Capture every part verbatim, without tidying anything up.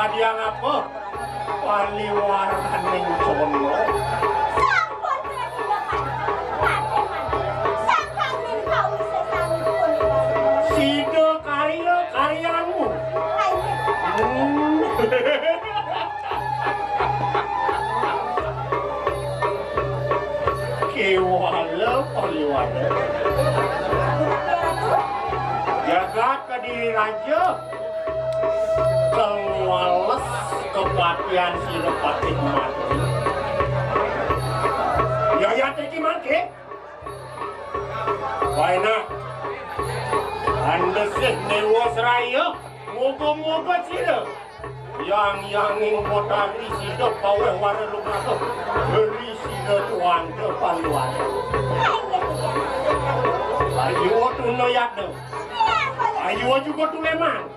Yang apa? Paliwaraning Cana. Sampun, Prabu Bapak. Patih mangke. Sakangin kawise sami pun. Sida karya karyanmu. Ayo. Hmm. Kewala paliwara. Jagat Kediri Raja. Kang wales kepatihan sira patih mati. Ya, ya, teki mangke. Wae nah. Andesih Dewa Seraya, moga-moga sira yang yanging potari sida paweh wara lumaku. Beri sida tuanta paliwara. Ayo tuna yadna. Ayo juga tuleman.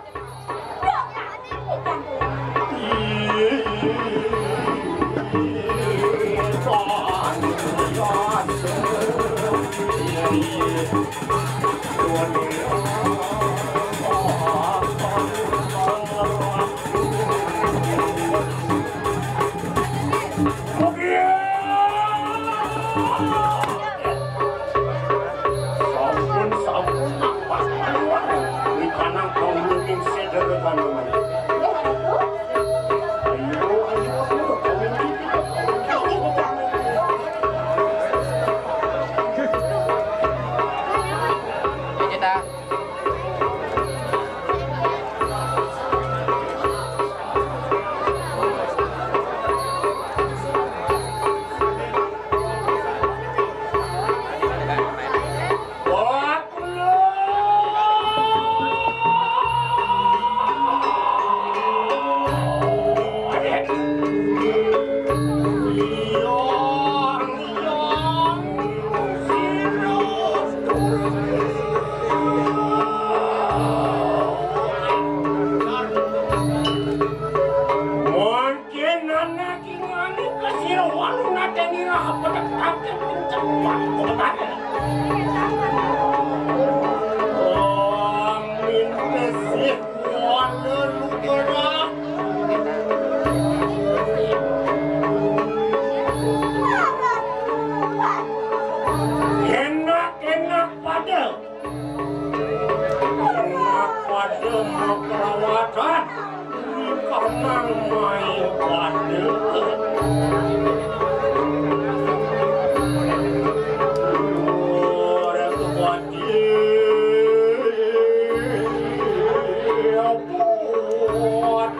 Sampun, sampun, napak keluar. Wikanang pangulung ing sedere panuman. Ayo, ayo, ayo. Mangkin anak ingani kasira walu nateni raha pedek tangkil kenceng waktu tadi. Amin kesih wala lugerak. Enak-enak pada. Pada maperawatan, kamang main pada. Orang tua dia buat.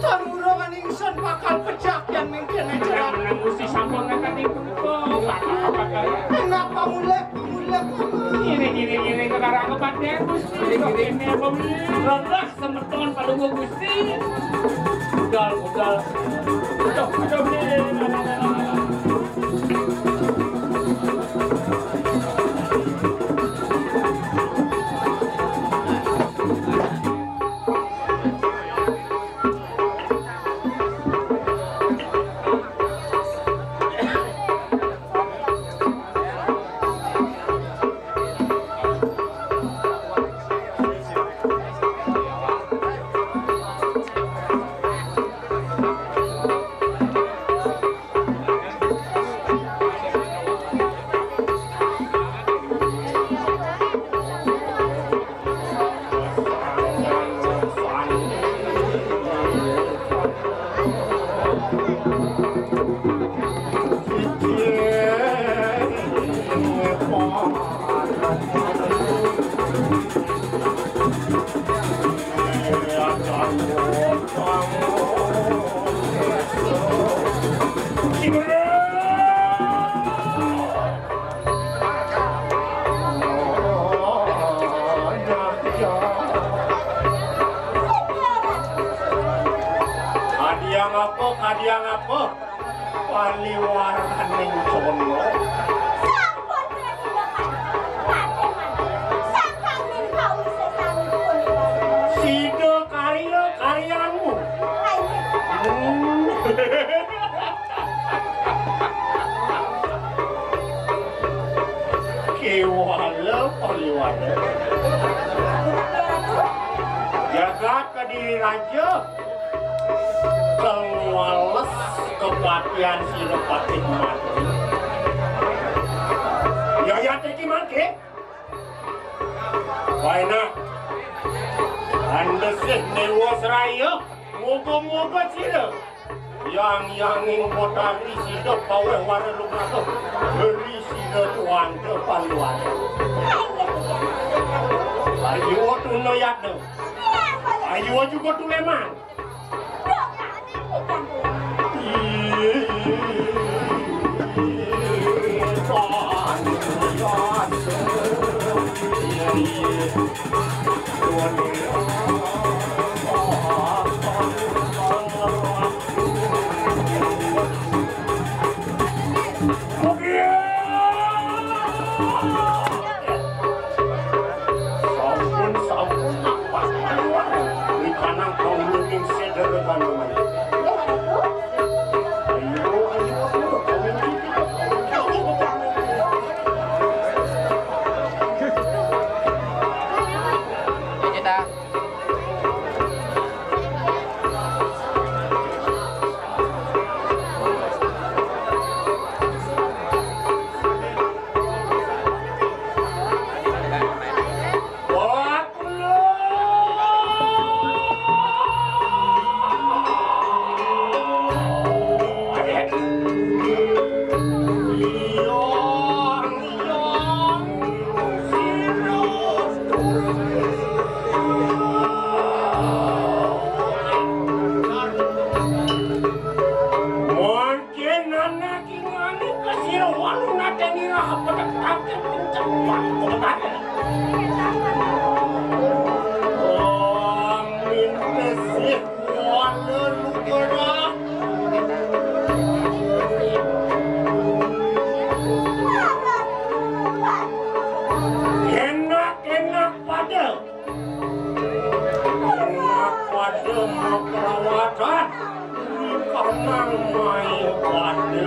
Tan urungan ingsun bakal pejak yang mengkene jerat. Menang Gusti sampun ngangkat ing punika, bakal, bakal. Enak pamulih, pamulih, pamulih. Ini Ngiring ke karang kepaten, ngiring ke bumi, lelah semeton Palungguh Gusti. Budal, budal. Aduh, aduh, Kadiang apa? Kadiang apa? Paliwaraning Cana. Sampun, Prabu Bapak. Patih mati. Sakangin kawisésanipun. Sida karya karyanmu. Ayo. Hmm. Kéwala paliwara. Jagat Kediri Raja. Kang wales kepatihan sira patih mati. Ya, ya, teki mangke. Wae nah. Andesih Dewa Seraya, moga-moga sira yang yanging Betari sida paweh wara lumaku. Beri sida tuanta paliwara. Ayo tuna yadna. Ayo juga tuleman. Sampun, sampun, napas maliwat. Wikanang kaulunging sedera kanuman. Ayo, ayo, ayo, ayo. Mangkin anak ingani kasira walu nadeni raha pedhek tangkil kenceng banget. Amin kesih wala lugerah. Enak-enak pada. Pada maperawatan, kamang main pada.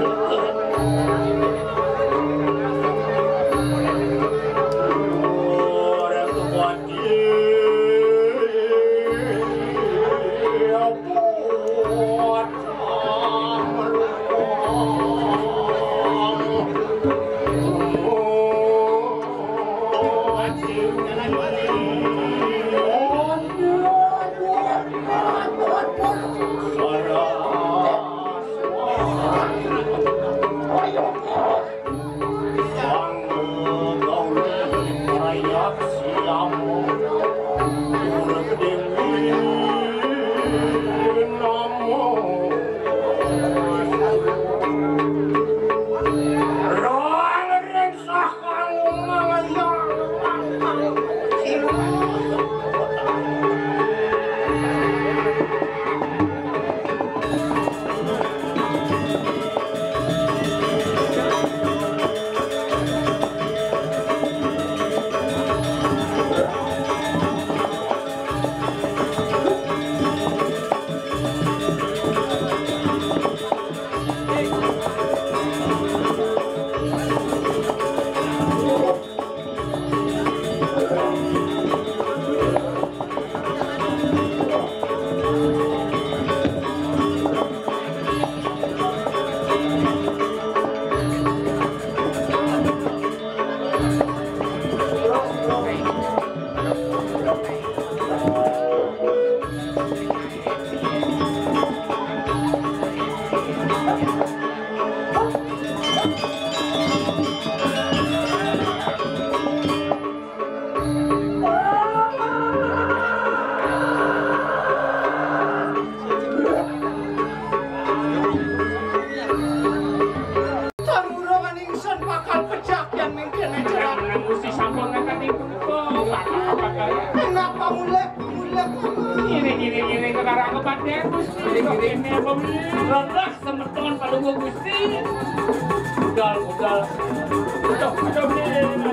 Orang tua dia, buat Gusti, ini bumi. Leres semeton pada gua, Gusti. Budal, budal. Aduh, aduh, ini.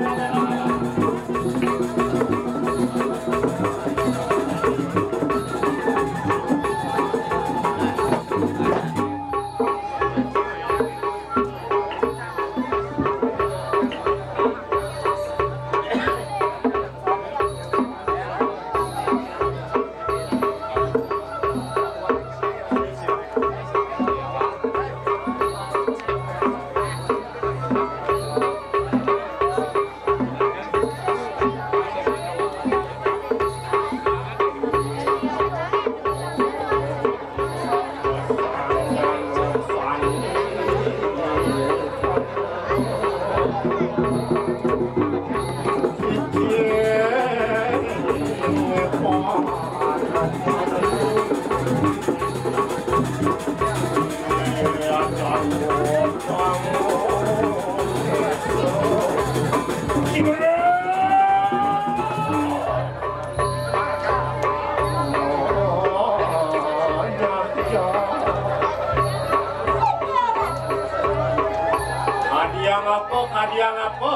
Kadiang apa? Kadiang apa?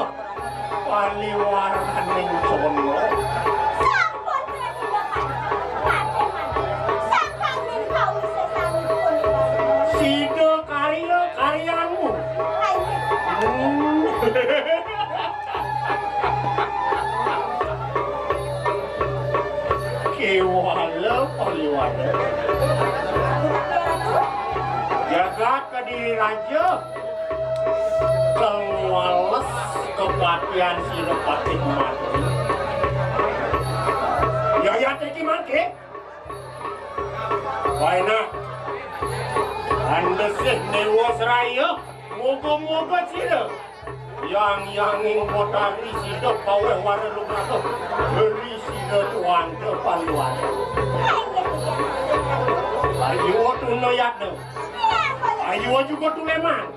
Paliwaraning Cana. Sampun, Prabu Bapak. Kadang mangke, sakangin kawisesannipun. Sida karya karyanmu. Ayo. Hmm. Kéwala paliwara. Jagat Kediri Raja. Kang wales kepatihan sira Patih Mantri. Ya, ya, triki mangke. Paenak. Andesih Dewa Seraya, moga-moga sira. Yang yanging Betari sida paweh wara lumaku. Beri sida tuanta paliwara. Ayo tuna yadna. Ayo juga tuleman.